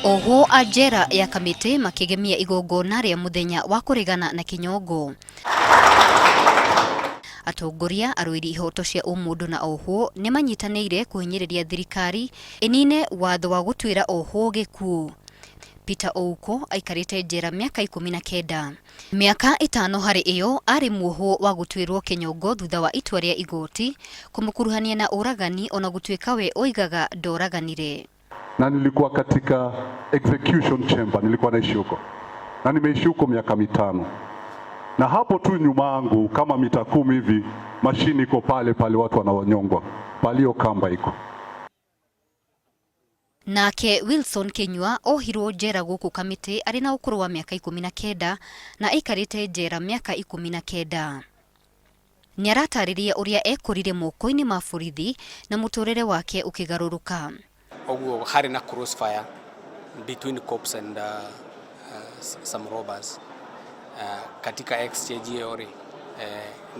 Ohwo a njera ya Kamĩtĩ makĩgemia igongona rĩa mũthenya wa kũregana na kĩnyongo. Atongoria, arũĩri ihoto cia ũmũndũ na ohwo nĩmanyitanĩire kũhinyĩrĩria thirikari ĩnine watho wa gũtuĩra ohwo gĩkuũ. Peter Ouko aikarĩte njera mĩaka 19. Mĩaka ĩtano harĩ ĩyo arĩ muohwo wa gũtuĩrwo kĩnyongo thutha wa itua rĩa igoti kũmũkuruhania na ũragani ona gũtuĩka we oigaga ndoraganire. Na nilikuwa katika execution chamber, nilikuwa naishi huko na nimeishi huko miaka 5, na hapo tu nyuma yangu kama mita 10 hivi mashini iko pale pale, watu wanawanyongwa palio kamba iko. Nake Wilson Kinyua ohirwo njera gũkũ Kamĩtĩ arĩ na ũkũrũ wa mĩaka 19 na aikarĩte njera mĩaka 19. Nĩaratarĩria ũrĩa ekorire moko-inĩ ma borithi na mũtũrĩre wake ũkĩgarũrũka. Ũguo harĩ na crossfire between cops and some robbers. Katika exchange ĩyo rĩ,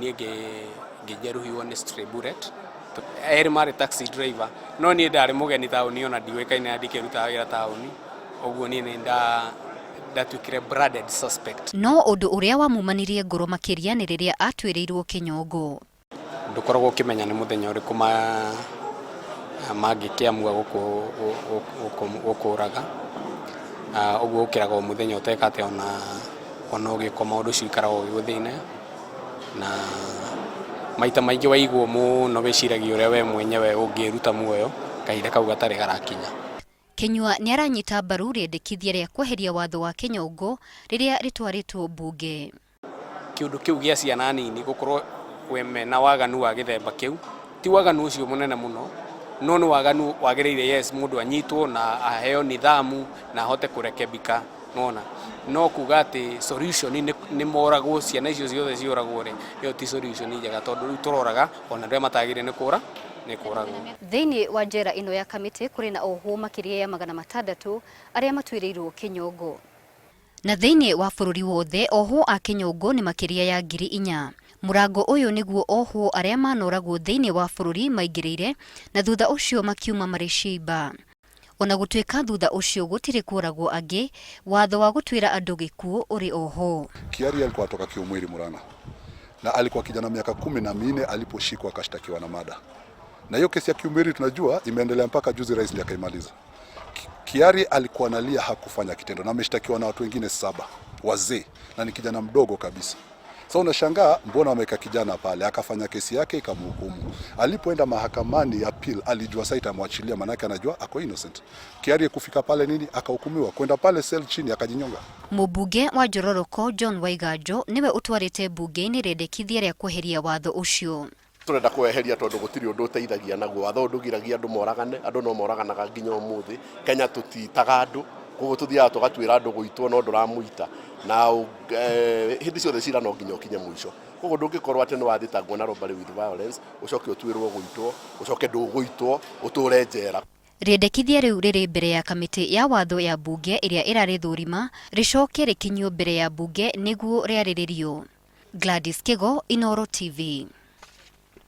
niĩ ngĩjeruhiwo nĩ stray bullet. Erĩ marĩ taxi driver, no niĩ ndarĩ mũgeni taũni, ona ndiũĩkaine na ndikĩrutaga wĩra taũni, ũguo niĩ nĩ ndatuĩkire branded suspect. No ũndũ ũrĩa wamumanirie ngoro makĩria nĩ rĩrĩa atuĩrĩirwo kĩnyongo. Ndũkoragwo ũkĩmenya nĩ mũthenya ũrĩkũ mangĩkĩamua gũkũraga, ũguo ũkĩraga o mũthenya ũteka atĩ ona ũgĩkoma ũndũ ũcio ũikaraga ũgĩgũthĩna, na maita maingĩ waigwo mũno wĩciragia ũrĩa we mwenyewe ũngĩruta muoyo kahinda kau gatarĩ garakinya. Kinyua nĩaranyita mbaru rĩendekithia rĩa kweheria watho wa kĩnyongo rĩrĩa rĩtwarĩtwo mbunge. Kĩũndũ kĩu gĩa ciana nini gũkorwo we mena waganu wa gĩthemba kĩu, ti waganu ũcio mũnene mũno, no nĩ waganu wagĩrĩire, yes, mũndũ anyitwo na aheo nidhamu na ahote kũrekebika, nona no kuga atĩ solution nĩ moragwo, ciana icio ciothe ciũragwo rĩ, ĩyo ti solution njega, tondũ rĩu tũroraga ona arĩa matagĩrĩire nĩ kũra nĩ kũragwo. Thĩinĩ wa njera ĩno ya Kamĩtĩ kũrĩ na ohwo makĩria ya 600 arĩa matuĩrĩirwo kĩnyongo. Na thĩinĩ wa bũrũri wothe ohwo a kĩnyongo nĩ makĩria ya 4,000. Mũrango ũyũ nĩguo ohwo arĩa manoragwo thĩinĩ wa bũrũri maingĩrĩire na thutha ũcio makiuma marĩ ciimba. Ona gũtuĩka thutha ũcio gũtirĩ kũragwo angĩ, watho wa gũtuĩra andũ gĩkuũ ũrĩ oho. Kiarie alikuwa atoka Kiumwiri Murang'a, na alikuwa kijana miaka 14 aliposhikwa akashtakiwa na murder. Na hiyo kesi ya Kiumwiri tunajua imeendelea mpaka juzi rais ndiye akaimaliza. Kiarie alikuwa analia hakufanya kitendo na ameshtakiwa na watu wengine 7 wazee na ni kijana mdogo kabisa. Sasa unashangaa mbona wameweka kijana pale, akafanya kesi yake ikamhukumu. Alipoenda mahakamani appeal alijua sasa itamwachilia, manake anajua ako innocent. Kiarie kufika pale nini akahukumiwa kwenda pale cell chini akajinyonga. Mũmbunge wa Njororoko John Waiganjo niwe ũtwarĩte mbunge-inĩ rĩendekithia rĩa kweheria watho ũcio. Turenda kweheria tondu gutiri undu uteithagia naguo. Watho ndugiragia andu moragane, andu no moraganaga nginya umuthi. Kenya tutitaga andu, koguo tuthiaga tugatuira andu guitwo no nduramuita, na hindi ciothe cira no nginya ukinye muico. Koguo ndungikorwo ati ni wathitangwo na robbery with violence ucoke utuirwo guitwo, ucoke nduguitwo uture njera. Rĩendekithia rĩu rĩrĩ mbere ya kamĩtĩ ya watho ya mbunge ĩrĩa ĩrarĩthũrima, rĩcoke rĩkinyio mbere ya mbunge nĩguo rĩarĩrĩrio. Gladys Kigo, Inooro TV.